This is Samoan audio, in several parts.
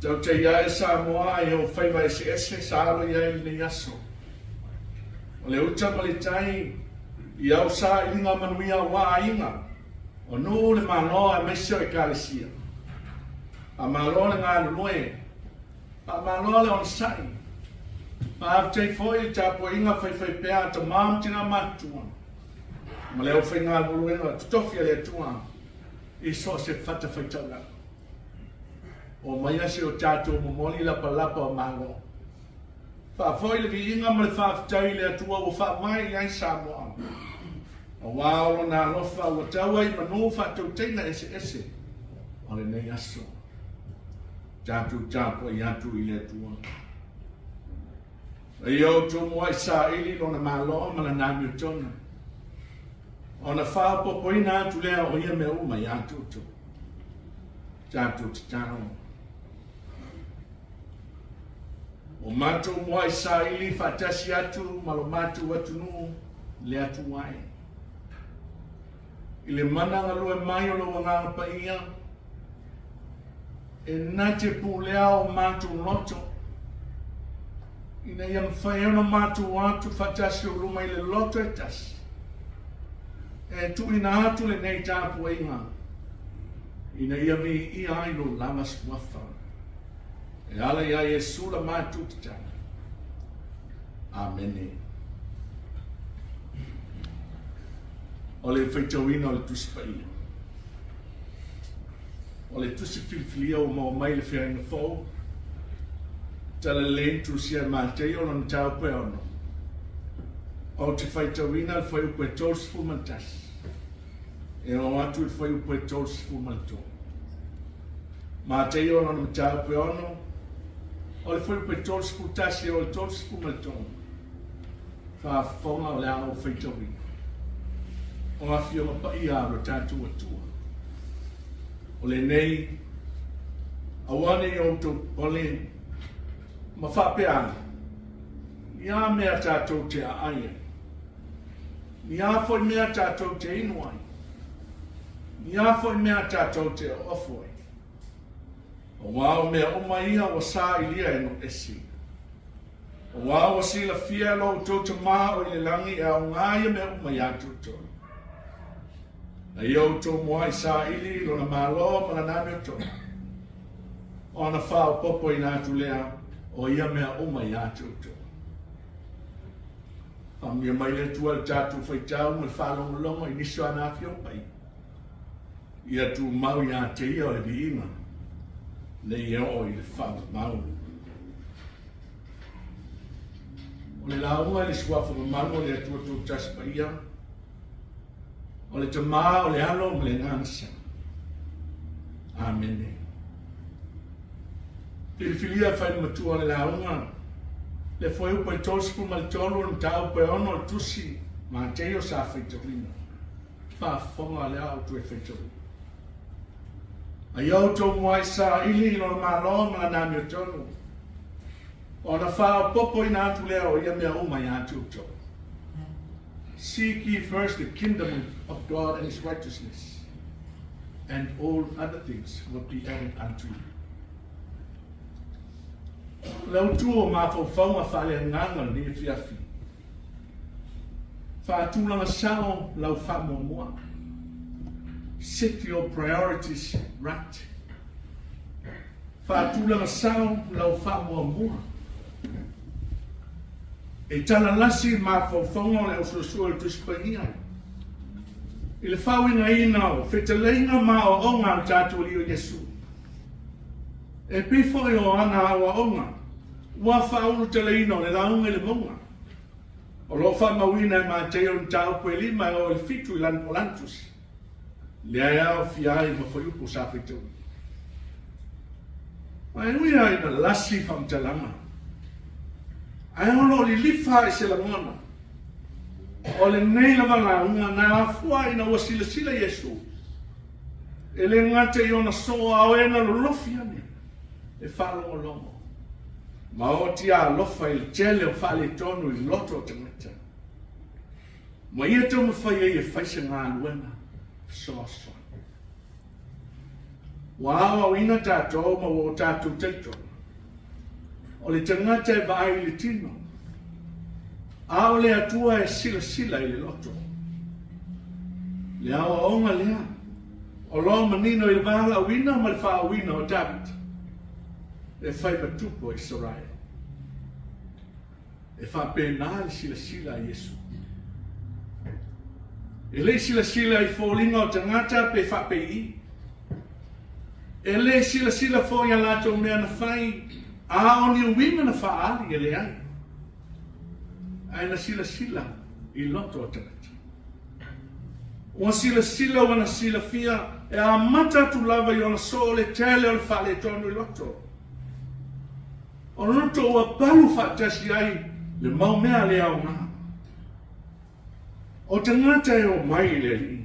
Tautai ae Samoa i ou faiva eseese sa alo i ai i lenei aso. O le uta ma le tai i au sailiga manuia aua aiga, o nuu, le Malo aemaise o Ekalesia. Faamalo le galulue, faamalo le onosai. Faafetai foi i le tapuaiga faifaipea a tama ma tina matutua ma le aufaigaluega totofi a le Atua i so o se fatafaitaulaga. Omaia se o tatou momoli lapalapa o Malo. Faafoi le viiga ma le faafetai i le Atua ua faavae i ai Samoa. Aua o lona alofa ua tau ai i manu faatautaiga eseese o lenei aso. Tatou tapuai atu i le Atua. A ia outou muai saili lona Malo ma lana amiotonu, ona faaopoopoina atu lea o ia mea uma ia te outou. Tatou tatalo. O matou muai saili faatasi atu ma lo matou atunuu le Atua e. I le mana galue mai o lou Agaga Paia, e na te pulea o matou loto, ina ia mafai ona matou atu faatasi o luma i le loto e tasi, e tuuina atu lenei tapuaiga, ina ia viia ai lou lava suafa, e ala iā Iesu la matou tatalo. Amene. O le faitauina o le Tusi Paia. O le tusi filifilia ua maua mai le Feagaiga Fou, Talalelei na tusia e Mateio lona mataupu e ono. Ou te faitauina le fuaiupu e 31 e oo atu i le fuaiupu e 33. Mateio lona mataupu e ono, o le fuaiupu e 31 e oo i le 33. Faafofoga o le a ou faitauina. O Afioga Paia a lo tatou Atua. O lenei, aua ne i outou popole ma faapea ane, Ni a mea tatou te aai ai? Ni a foi mea tatou te inu ai? Ni a foi mea tatou te oofo ai? Aua o mea uma ia ua sailia e nuu ese. Aua ua silafia e lo outou Tama o i le lagi e aoga ia mea uma ia te outou. A ia outou muai saili i lona Malo ma lana amiotonu, ona faaopoopoina atu lea o ia mea uma ia te outou. Faamanuia mai le Atua i le tatou faitau ma le faalogologo i nisi o ana afioga paia. Ia tumau ia te ia o le viiga, nei e oo i le faamamau. O le lauga i le suafa mamalu o le Atua Toatasi Paia, o le Tama, o le Alo ma le Agaga Sa. Amene. Filifilia fai matua o le lauga, le fuaiupu e 33 o le mataupu e 6 o le tusi Mateio sa faitauina. Faafofoga o le a ou toe faitauina. A ia outou muai saili i lona Malo ma lana amiotonu, ona faaopoopoina atu lea o ia mea uma ia te outou. Seek ye first the kingdom of God and his righteousness, and all other things will be added unto you. O le autu o mafaufauga faaleagaga o lenei afiafi, faatulaga sao lau faamuamua. Set your priorities right. Faatulaga sao lau faamuamua. E talalasi mafaufauga o le ausuesue o le Tusi Paia i le faauigaina o fetalaiga ma aoaoga a lo tatou Alii o Iesu. E pei foi o ana aoaoga ua faaulutalaina o le lauga i le mauga. O lo o faamauina e Mateio le mataupu e lima e oo i le fitu i lana o lana tusi, lea e aofia ai ma fuaiupu sa faitauina. Ma e ui lava ina lasi faamatalaga, ae o lo o lilifa i se lagona, o lenei lava lauga na afua ina ua silasila Iesu, e le gata i ona soo a o e na lolofi ane e faalogologo ma oti alofa i le tele o faaletonu i loto o tagata, ma ia taumafai ai e fai se galuega fesoasoani. Ua aoaoina tatou ma ua o tatou talitonu, o le tagata e vaai i le tino, a o le Atua e silasila i le loto. Le aoaoga lea o lo o manino i le valaauina ma le faauuina o Tavita e fai ma tupu o Isaraele. E faapena le silasila a Iesu. E le i silasila i foliga o tagata pe faapei. E le silasila foi i a latou mea na fai, a o ni uiga na faaali, e leai. Ae na silasila i loto o tagata. Ua silasila ua na silafia e amata atu lava i ona soo le tele o le faaletonu i loto. O loto ua palu faatasi ai le mau mea le aoga. O tagata e omai i le Alii,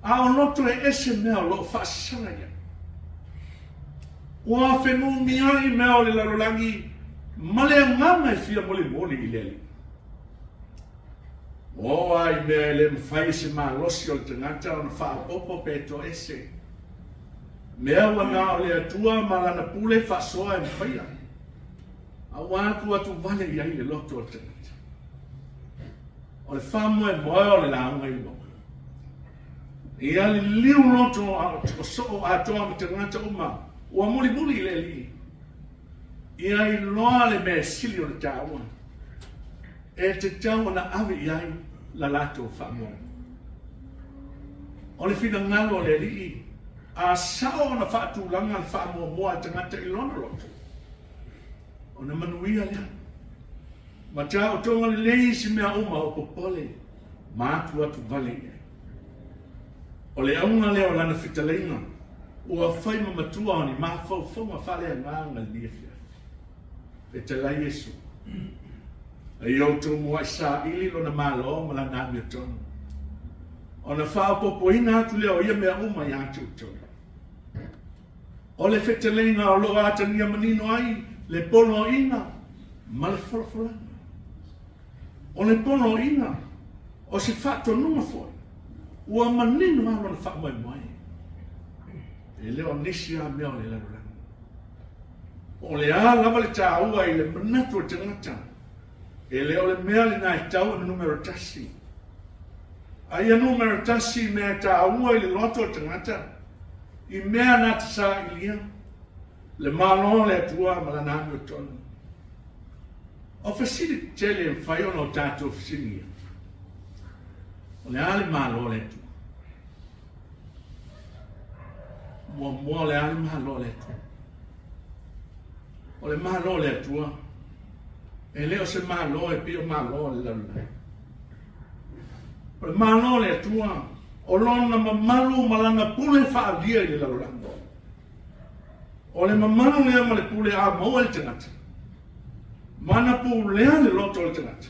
a o loto e ese mea o lo o faasala i ai. Ua fenumiai mea o le lalolagi ma le agaga e fia molimoli i le Alii. Ua oo lava i mea e le mafai e se malosi o le tagata ona faaopoopo pe toese. Mea ua na o le Atua ma Lana pule faasoa e mafaia, a ua atu atu vale i ai le loto o le tagata. O le faamoemoe o le lauga i le mauga. Ia liliu loto o soo atoa ma tagata uma ua mulimuli i le Alii. Ia iloa le mea sili o le taua e tatau ona ave i ai la latou faamoemoe. O le finagalo o le Alii, a sao ona faatulaga le faamuamua a le tagata i lona loto, ona manuia lea. Ma taotoga lelei isi mea uma o popole ma atuatu vale i ai. O le auga lea o lana fetalaiga ua fai ma matua o ni mafaufauga faaleagaga i lenei afiafi. Fetalai Iesu, a ia outou muai saili lona Malo ma lana amiotonu, ona faaopoopoina atu lea o ia mea uma ia te outou. O le fetalaiga o lo o atagia manino ai le poloaiga ma le folafolaga. O le poloaiga, o se faatonuga foi, ua manino lava lona faamoemoe. E le o nisi lava mea o le lalolagi. Po o le a lava le taua i le manatu o le tagata, e le o le mea lena e tau ona numera tasi. A ia numera tasi i mea e taua i le loto o le tagata, i mea na te sailia, le Malo o le Atua ma Lana amiotonu. O fesili tetele e mafai ona o tatou fesiligia, o le a le Malo o le Atua? Muamua, o le a le Malo o le Atua? O le Malo o le Atua, e le o se Malo e pei o Malo o le lalolagi. O le Malo o le Atua, o lona mamalu ma lana pule faaalia i le lalolagi. O le mamalu lea ma le pule a maua e le tagata, ma na pulea le loto o le tagata,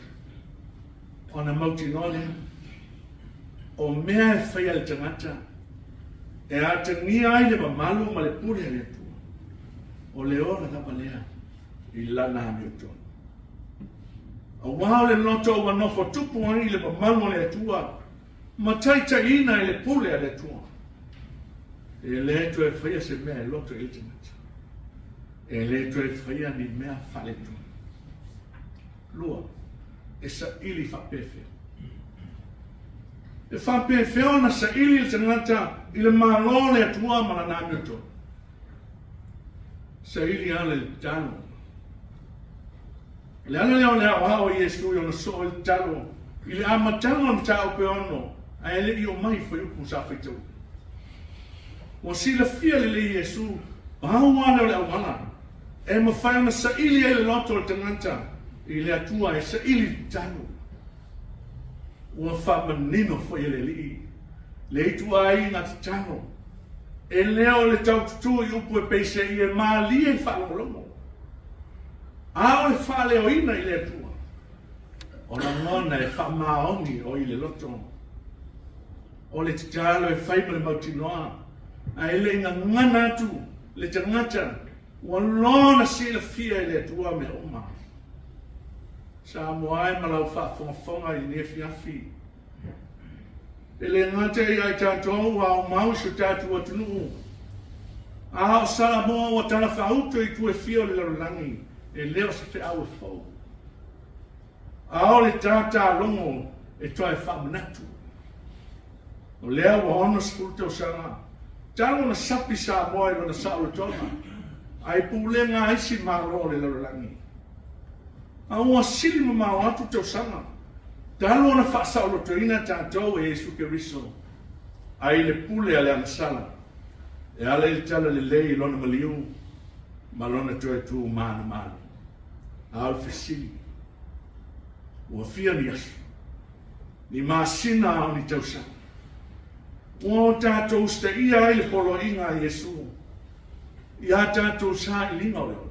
ona mautinoa lea, o mea e faia e le tagata e atagia ai le mamalu ma le pule a le Atua, o le ola lava lea i lana amiotonu. Aua o le loto ua nofo tupu ai le mamalu o le Atua ma taitaiina i le pule a le Atua. E le toe faia se mea e loto i le tagata. E le toe faia ni mea faaletonu. Lua, e saili faapefea. E faapefea ona saili le tagata i le Malo o le Atua ma lana amiotonu? Saili ala i le tatalo. O le ala lea o le aoao o Iesu i ona soo i le tatalo i le amataga o le mataupu e ono ae le i oo mai i fuaiupu sa faitaua. Ua silafia lelei e Iesu, pau lava lea o le auala e mafai ona saili ai le loto o le tagata i le Atua e saili i le tatalo. Ua faamanino foi e le Alii le ituaiga tatalo e le o le taututū i upu e peiseai e malie i faalogologo, a o le faaleoina i le Atua o lagona e faamaoni o i le loto. O le tatalo e fai ma le mautinoa, a e le i gagana atu le tagata ua lona silafia e le Atua mea uma. Samoa e ma lau faafogafoga i lenei afiafi, e le gata ia i tatou ua aumau i so tatou atunuu. A o Samoa ua talafaauto i itu e fia o le lalolagi, e le o se feau e fou. A o le tātālogo e toe faamanatu. O lea ua 60 tausaga talu ona sapi Samoa i lona saolotoga, a i pulega a isi Malo o le lalolagi. A ua sili mamao atu tausaga talu ona faasaolotoina tatou e Iesu Keriso ai le pule a le agasala e ala i le talalelei i lona maliu ma lona toe tu manumanu. A o le fesili, ua fia ni aso, ni masina a o ni tausaga ua o tatou usitaia ai le poloaiga a Iesu i a tatou sailiga o le ola?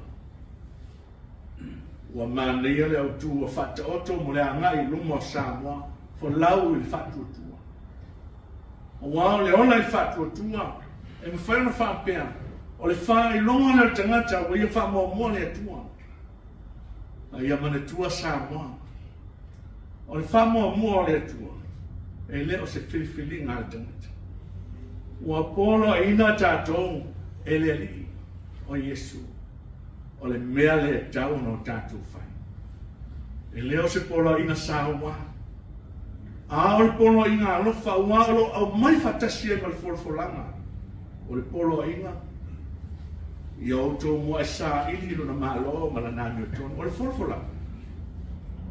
Ua manaia le autu ua faataoto mo le agai i luma o Samoa folau i le faatuatua. Aua o le ola i le faatuatua, e mafai ona faapea, o le faailoga lea o le tagata ua ia faamuamua le Atua. A ia manatua Samoa, o le faamuamua o le Atua, e le o se filifiliga a le tagata. Ua poloaiina tatou e le Alii, o Iesu. O le mea lea e tatau ona o tatou fai. E le o se poloaiga saua, a o le poloaiga alofa, aua o lo o aumai faatasi ai ma le folafolaga. O le poloaiga, ia outou muai saili lona Malo ma lana amiotonu. O le folafolaga,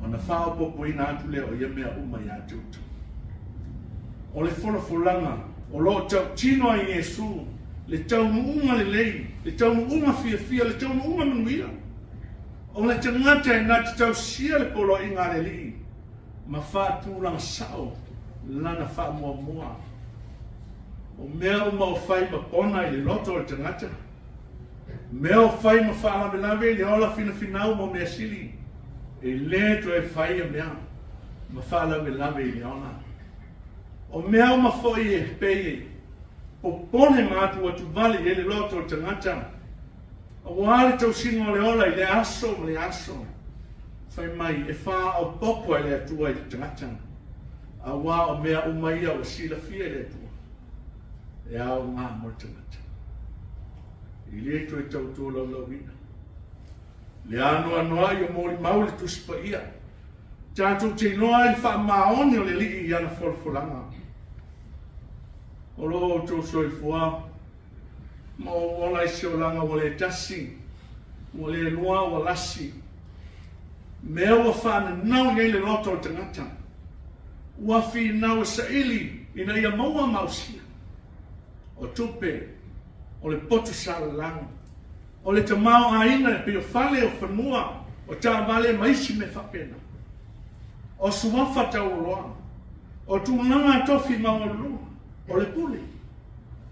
ona faaopoopoina atu lea o ia mea uma ia te outou. O le folafolaga o lo o tautino ai Iesu le taunuuga lelei, le taunuuga fiafia, le taunuuga manuia. O le tagata e na te tausia le poloaiga a le Alii ma faatulaga sao lana faamuamua. O mea uma o fai ma pona i le loto o le tagata, mea o fai ma faalavelave i le ola finafinau mo mea sili, e le toe fai ia mea ma faalavelave i le ola. O mea uma foi e pei e popole ma atuatuvale i ai le loto o le tagata, aua le tausiga o le ola i lea aso ma lea aso, fai mai e faaopoopo e le Atua i le tagata, aua o mea uma ia ua silafia e le Atua, e aoga mo le tagata. E le toe tau tolaulauina le anoanoai o molimau i le Tusi Paia, tatou te iloa ai le faamaoni o le Alii i ana folafolaga. O lo outou soifua ma ou ola i se olaga ua le tasi, ua le lua, ua lasi. Mea ua faananau i ai le loto o le tagata, ua finau e saili ina ia maua ma ausia. O tupe, o le potu salalau, o le tamaoaiga e pei o fale, o fanua, o taavale ma isi mea faapena. O suafa taualoa, o tulaga tofi maualuluga, o le pule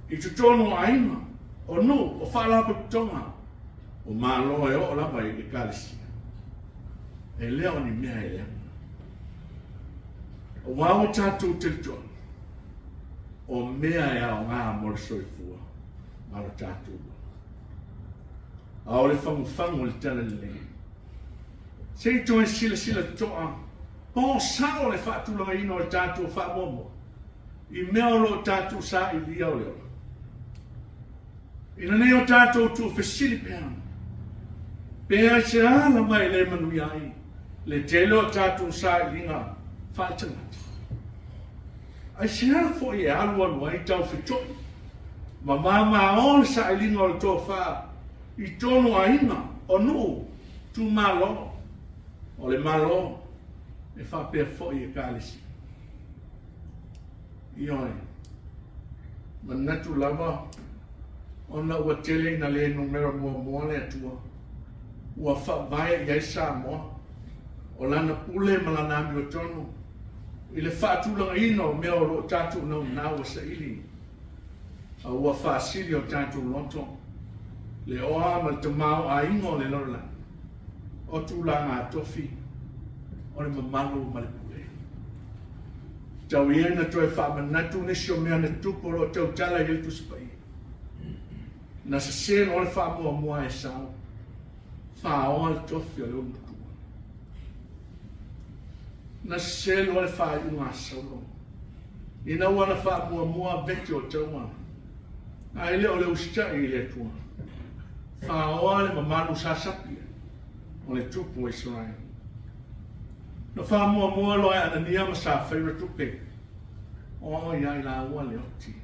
i totonu o aiga, o nuu, o faalapotopotoga, o Malo e oo lava i Ekalesia. E le o ni mea e leaga. Aua ua tatou talitonu, o mea e aoga mo le soifua ma lo tatou ola. A o le fagufagu o le talalelei, se i toe silasila totoa po o sao le faatulagaina o le tatou faamuamua i mea o lo o tatou sailia o le ola. Ina nei o tatou tuufesili pea, pe aisea lava e le manuia ai le tele o tatou sailiga faaletagata. Aisea foi e alualu ai taufetoi ma mamao le sailiga o le tofa i tonu o aiga, o nuu, itumalo, o le Malo e faapea foi Ekalesia. Ioe, manatu lava ona ua tele ina le numera muamua le Atua ua faavae i ai Samoa, o lana pule ma lana amiotonu i le faatulagaina o mea o lo o tatou naunau e saili, a ua faasili o tatou loto le oa ma le tamaoaiga o le lalolagi, o tulaga tofi, o le mamalu ma le pule. Tau ia ina toe faamanatu nisi o mea na tutupu o lo o tautala i ai le Tusi Paia. Na sese loa le faamuamua a Esau, faoa le tofi o le ulumatua. Na sese loa le faaiuga a Saulo, ina ua na faamuamua vete o taua. Ae le o le usitai i le Atua. Faoa le mamalu sasapi o le tupu o Isaraelu. Na faamuamua loa e Anania ma Safeira tupe, o ia i laua le oti.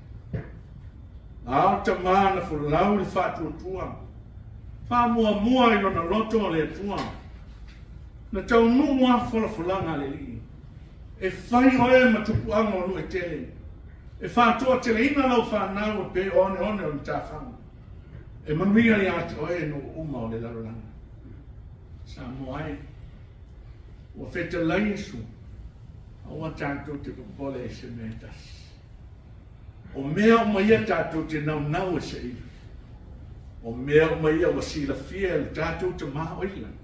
A o tama na folau i le faatuatua, faamuamua i lona loto o le Atua. Na taunuu lava folafolaga a le Alii, e fai oe ma tupuaga o nuu e tele, e faatoateleina lau fanau e pei o oneone o le matafaga, e manuia ia te oe nuu uma o le lalolagi. Samoa e, ua fetalai Iesu, aua tatou te popole i se mea e tasi. O mea uma ia tatou te naunau e saili. O mea uma ia ua silafia e le tatou Tama o i lagi,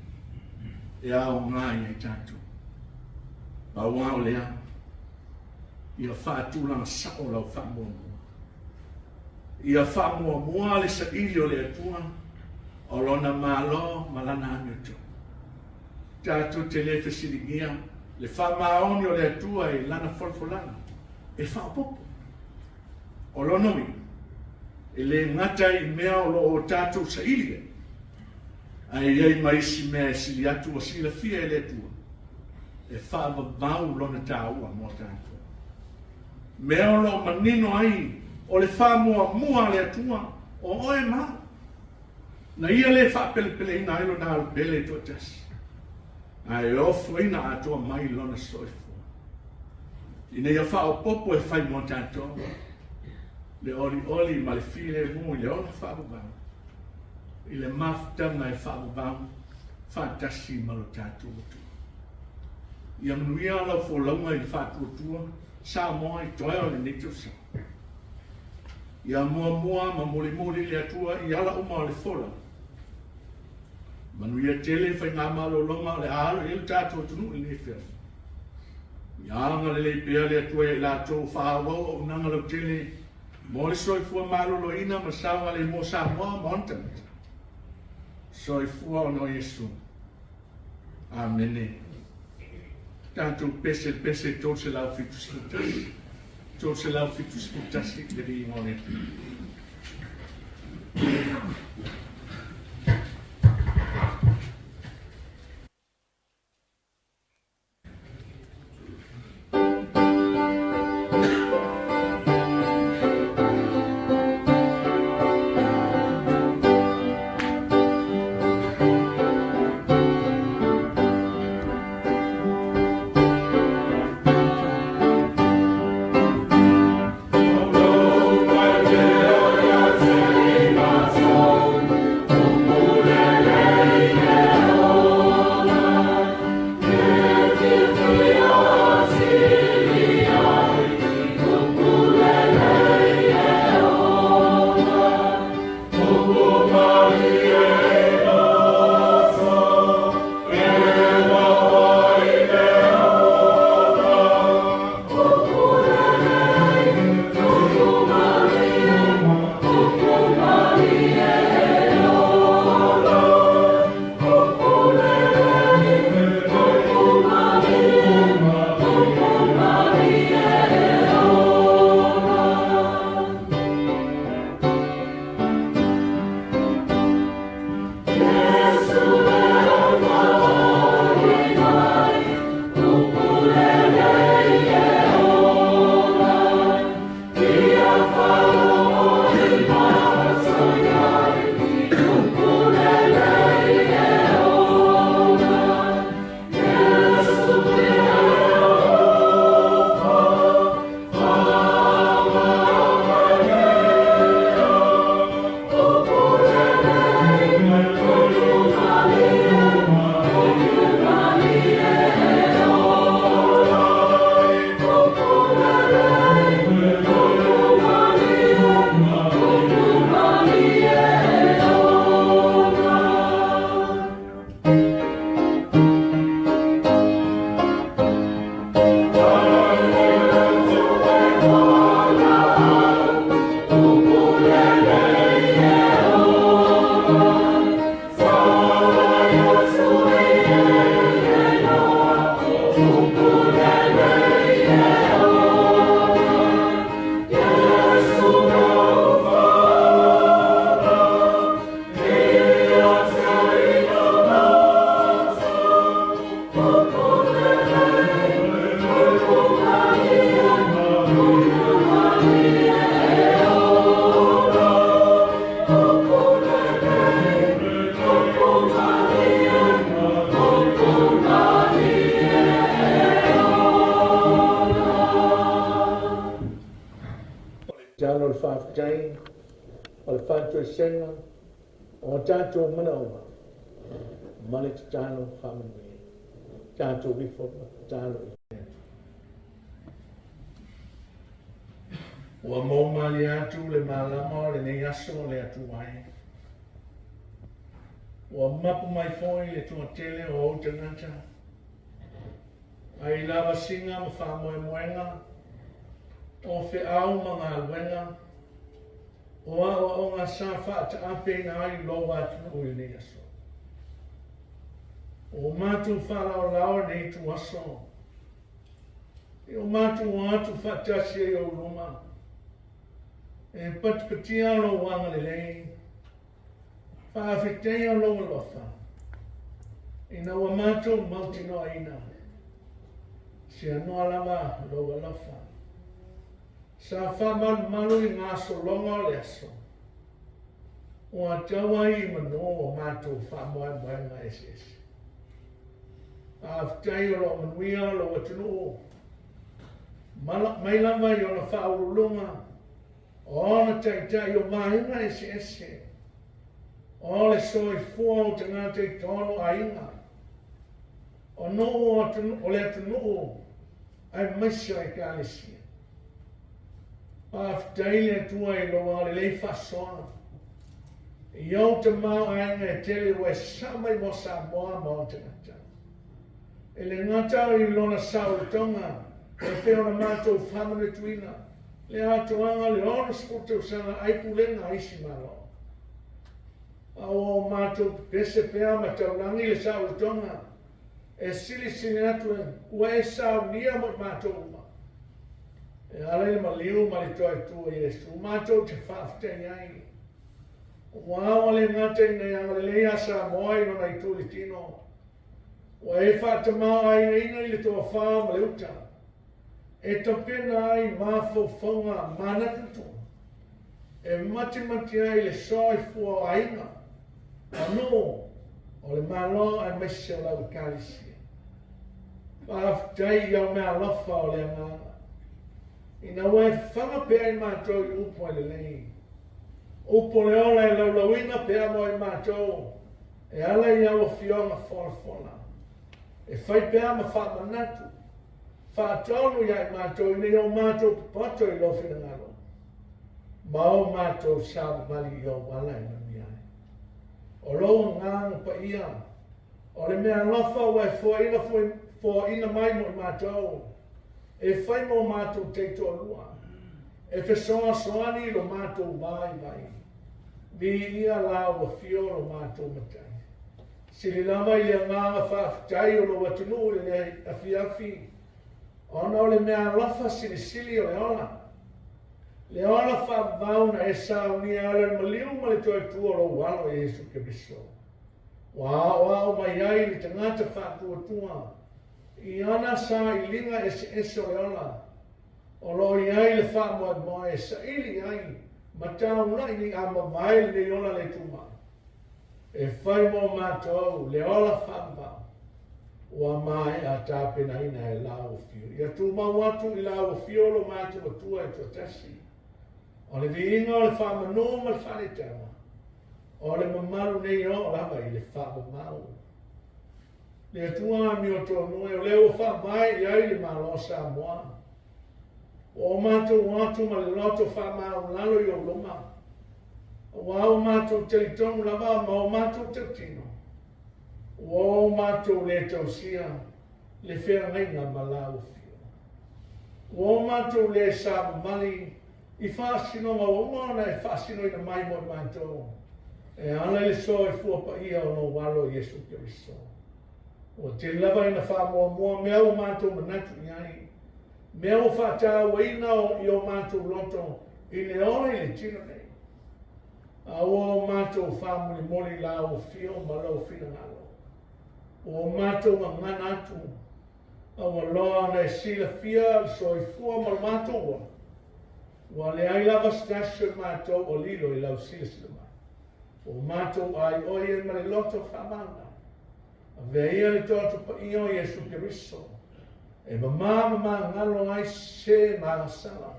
e aoga i ai tatou. Pau lava o lea, ia faatulaga sao lau faamuamua. Ia faamuamua le saili o le Atua, o Lona Malo ma Lana amiotonu. Tatou te le fesiligia le faamaoni o le Atua i Lana folafolaga e faaopoopo. O lona uiga, e le gata i mea o lo o tatou saili ai, ae i ai ma isi mea e sili atu ua silafia e le Atua e faavavau lona taua mo tatou. Mea o lo o manino ai o le faamuamua a le Atua o oe ma au. Na ia le faapelepeleina ai lona alo pele e toatasi, ae ofoina atoa mai lona soifua, ina ia faaopoopo e fai mo tatou le olioli ma le filemu i le ola faavavau, i le mafutaga e faavavau faatasi ma lo tatou Atua. Ia manuia lau folauga i le faatuatua Samoa i toe o lenei tausaga. Ia muamua ma mulimuli le Atua i ala uma o le fola. Manuia tele faigamalologa o le a alo i ai lo tatou atunuu i lenei afiafi. Ia agalelei pea le Atua ia i latou ua faaauau auaunaga lautele mo le soifua maloloina ma le saogalemu o Samoa ma ona tagata. Soifua ona o Iesu. Amene. Tatou pese le pese 371. 371 i le viiga o le Atua. faafetai o le faatoesega o tatou manaoga ma le tatalo faamanuia. Tatou ifo ma tatalo i le Atua. Ua maumalie atu le malama o lenei aso o le Atua e. Ua mapu mai foi le toatele o ou tagata ai lavasiga ma faamoemoega o feau ma galuega o aoaoga sa faataapeina ai lou atunuu i lenei aso. Ua matou faalaolao lenei ituaso i o matou o atu faatasi ai ou luma e patipatia lou agalelei, faafetaia lou alofa ina ua matou mautinoaina seanoa lava lou alofa. Sa faamalumalu i gasologa o le aso, ua tau ai i manu o matou faamoemoega eseese. Faafetai o lo o manuia lou atunuu mai lava i ona faauluuluga, o ona taitai o vaega eseese, o le soifua o tagata i tonu aiga, o nuu o le atunuu aemaise o Ekalesia. Faafetai le Atua i lou agalelei faasoa i ou tamaoaiga e tele ua e sao mai mo Samoa ma ona tagata. E le gata i lona saolotoga e pei ona matou faamanatuina le atoaga o le 60 tausaga ai pulega a isi Malo. A ua o matou pepese pea ma taulagi le saolotoga e silisili atu ua e saunia mo i matou uma. E ala i le maliu ma le toaitu o Iesu, matou te faafetai ai. Ua ua le gata ina e agalelei ia Samoa i lona itu i le tino, ua e faatamaoaigaina i le tofa ma le uta, e tapena ai mafaufauga manatutua, e matimati ai le soifua o aiga, o nuu, o le Malo aemaise o lau Ekalesia. Faafetai i au meaalofa o le agaga, ina ua e fafaga pea i matou i upu e lelei. Upu o le ola e laulauina pea mo i matou e ala i au afioga folafola. E fai pea ma faamanatu, faatonu ia i matou ina ia o matou popoto i lou finagalo, ma o matou savavali i ou ala e manuia ai. O lou agaga paia, o le meaalofa ua e foaina, foaina mai mo i matou, e fai mo matou taitoalua, e fesoasoani i lo matou vaivai. Viia la ua fio lo matou Matai. Sili lava i le agaga faafetai o lou atunuu i lenei afiafi, ona o le meaalofa silisili o le ola. Le ola faavavau na e saunia e ala i le maliu ma le toetua o lou Alo Iesu Keriso. Ua aoao mai ai le tagata faatuatua i ana sailiga eseese o le ola, o lo o i ai le faamoemoe e saili ai ma taulai a mavae lenei ola le tumau. E fai mo matou le ola faavavau ua maea tapenaina e lau afio. Ia tumau atu i lau afio lo matou Atua e toatasi. O le viiga o le faamanu ma le faaleitaga, o le mamalu nei oo lava i le faamamau. Le Atua amiotonu e, o lea ua faavae i ai le Malo o Samoa. Ua o matou o atu ma le loto faamaualalo i ou luma, aua ua matou talitonu lava ma o matou tautino, ua o matou le tausia le feagaiga ma lau afio. Ua o matou le savavali i faasinoga ua uma ona e faasinoina mai mo i matou, e ala i le soifua paia o lou Alo Iesu Keriso. Ua tele lava ina faamuamua mea ua matou manatu i ai, mea ua faatauaina i o matou loto i le ola i le tino nei. A ua o matou faamolimoli i lau afio ma lou finagalo, ua o matou gagana atu, a ua loa ona e silafia le soifua ma lo matou ola, ua leai lava se tasi o matou o lilo i lau silasila mai. Ua matou aioi ai ma le loto faamaualalo. Avea ia le toto paia o Iesu Keriso e mamā ma magalo ai se magasala.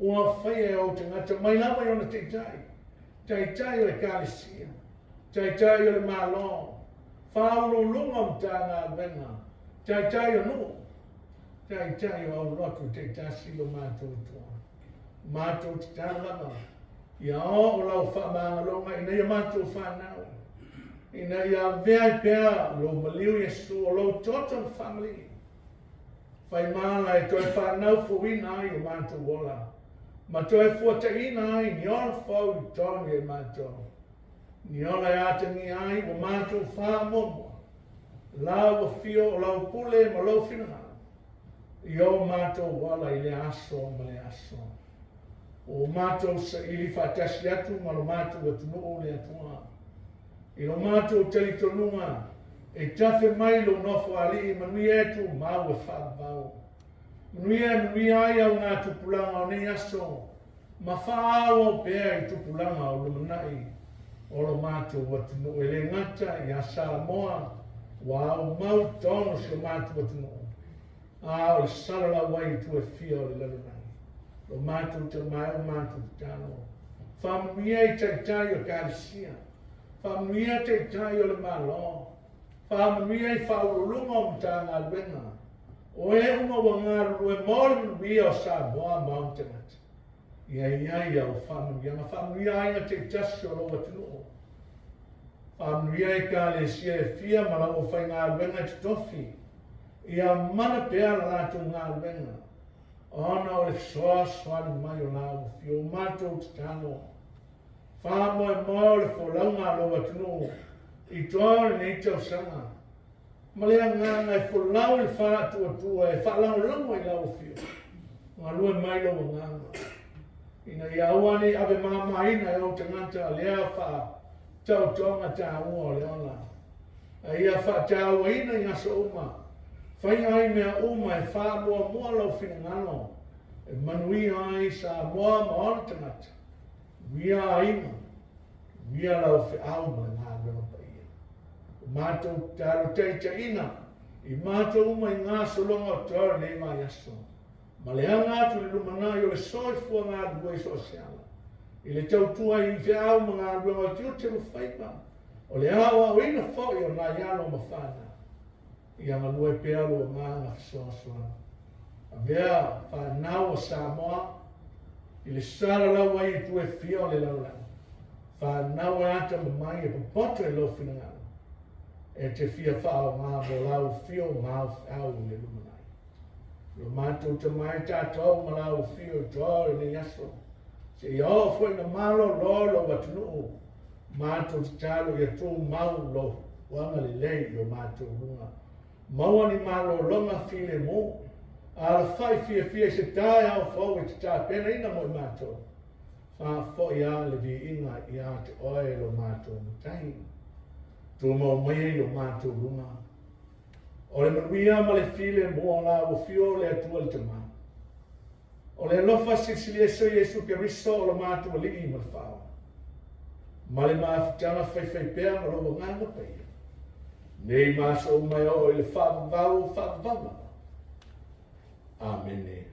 ua faia e ou tagata mai lava i ona taitai, taitai o Ekalesia, taitai o le Malo, faauluuluga o Matagaluega, taitai o nuu, taitai o aulotu taitasi i lo matou Atua. Matou tatalo lava ia oo lau faamagaloga ina ia matou fanau, ina ia avea ai pea lou maliu Iesu o lou toto na faamalii, fai mala e toe fanau fouina ai o matou ola, ma toe fuataiina ai ni ola fou i totonu ia i matou, ni ola e atagia ai ua matou faamuamua lau afio o lau pule ma lou finagalo i o matou ola i lea aso ma lea aso. Ua matou saili faatasi atu ma lo matou atunuu le Atua i lo matou talitonuga e tafe mai lou Nofoalii manuia e tumau e faavavau. Manuia e manuia ai augatupulaga o nei aso ma faaauau pea i tupulaga o lumanai o lo matou atunuu e le gata ia Samoa ua aumau i totonu o si o matou atunuu, a o le salalau ai i itu e fia o le lalolagi. Lo matou tama e o matou tatalo, faamanuia i taitai o Ekalesia, faamanuia taitai o le Malo, faamanuia i faauluuluga o Matagaluega, o e uma ua galulue mo le manuia o Samoa ma ona tagata. Ia i ai au faamanuiaga, faamanuia aiga taitasi o lou atunuu, faamanuia Ekalesia e fia ma lau aufaigaluega e totofi, ia mana pea la latou galuega, ona o le fesoasoani mai o lau afio. O matou tatalo, faamoemoe o le folauga a lou atunuu i toa o lenei tausaga, ma le agaga e folau i le faatuatua e faalagolago i lau afio, galue mai lou agaga, ina ia aua ne i ave mamaina e ou tagata lea faataotoga taua o le ola, a ia faatauaina i aso uma, faia ai mea uma e faamuamua lou finagalo e manuia ai Samoa ma ona tagata, manuia aiga, manuia lau feau ma le galuega paia. O matou tatalo taitaiina i matou uma i gasologa o toa o lenei vaiaso, ma le aga atu i le lumanai o le soifua galulue i so o se ala, i le tautua i feau ma galuega o tiute ma faiva, o le aoaoina foi o nai alo ma fanau. Ia galue pea lou agaga fesoasoani. Avea fanau a Samoa i le salalau ai i itu e fia o le lalolagi. Fanau e atamamai e popoto i lou finagalo, e te fia faaaoga mo lau afio ma au feau i le lumanai. Lo matou Tama e tatou ma lau afio i toa o lenei aso, seia oo foi ina malolo lou atunuu, matou tatalo ia tumau lou agalelei i o matou luga. Maua ni malologa filemu, alafai fiafia i se taeao fou e te tapenaina mo i matou. Faafoi lava le viiga ia te oe lo matou Matai. Tumau maia i o matou luga. O le manuia ma le filemu o lau afio o le Atua le Tama. O le alofa silisili ese o Iesu Keriso o lo matou Alii ma le Faaola, ma le mafutaga faifaipea ma lou Agaga Paia, nei ma aso uma e oo i le faavavau o faavavau lava. Amene.